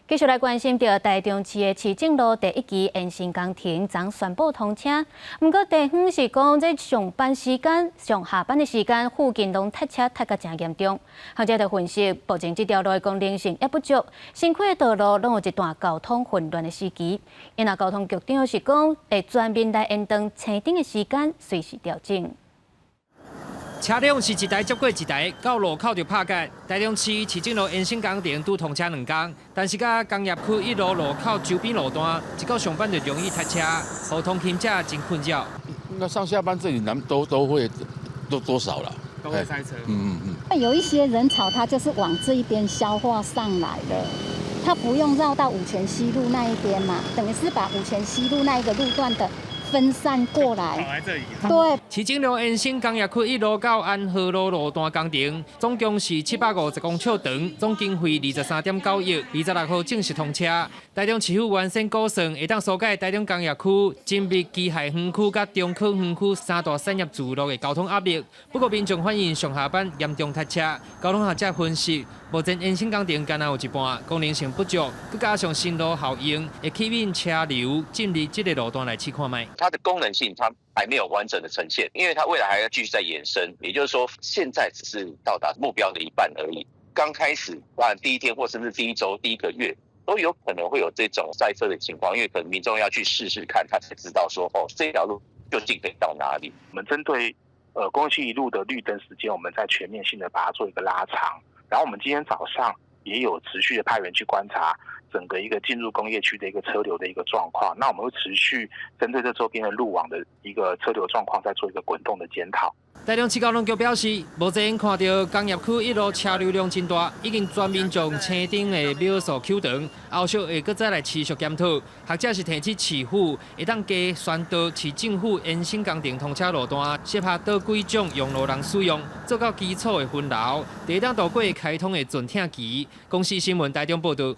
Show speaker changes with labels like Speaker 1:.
Speaker 1: 繼續來關心著台中市的市政路第一期延伸工程，昨宣布通車。毋過地方是講，這上班時間、上下班的時間，附近攏塞車塞甲誠嚴重。學者就分析，目前這條路的功能性猶不足，新開的道路攏有一段交通混亂的時期。因為交通局長是講，會全面來延長青燈的時間，隨時調整。
Speaker 2: 車輛是一台接過一台，到路口就拍結。台中市市政路延伸工程拄通車2工，但是佮工業區一路路口周邊路段，一到上班就容易塞車，予通勤者真困擾。
Speaker 3: 那上下班這裡南都會都多少了？
Speaker 2: 都會塞車。
Speaker 4: 有一些人潮，它就是往這一邊消化上來了，它不用繞到五權西路那一邊嘛，等於是把五權西路那一個路段的分散過來。
Speaker 2: 來這裡。
Speaker 4: 對。
Speaker 2: 市政路延伸工業區一路到安和路路段工程，總共是750公尺長，總經費23.9億，26號正式通車。台中市府原先估算，會當紓解台中工業區、精密機械園區佮中科園區三大產業聚落的交通壓力。不過民眾反映上下班嚴重塞車，交通學者分析，目前延伸工程敢若有一半功能性不足，閣加上新路效應，會吸引車流進入這個路段來試看覓。
Speaker 5: 它的功能性它還沒有完整的呈現，因為它未來還要繼續再延伸，也就是說，現在只是到達目標的一半而已。剛開始，當然第一天或甚至第一週、第一個月，都有可能會有這種塞車的情況，因為可能民眾要去試試看，他才知道說，哦，這條路究竟可以到哪裡。
Speaker 6: 我們針對工業區一路的綠燈時間，我們在全面性的把它做一個拉長。然後我們今天早上也有持續的派員去觀察整個一個進入工業區的一個車流的一個狀況。那我們會持續針對這周邊的路網的一個車流狀況，再做一個滾動的檢討。
Speaker 2: 台中市交通局表示，目前看著工業區一路車流量真大，已經全面將青燈的秒數抾長，後續會閣再來持續檢討。學者是提議市府會當加宣導市政府延伸工程通車路段，適合佗幾種用路人使用，做到基礎的分流，會當度過開通的陣痛期。公視新聞台中報導。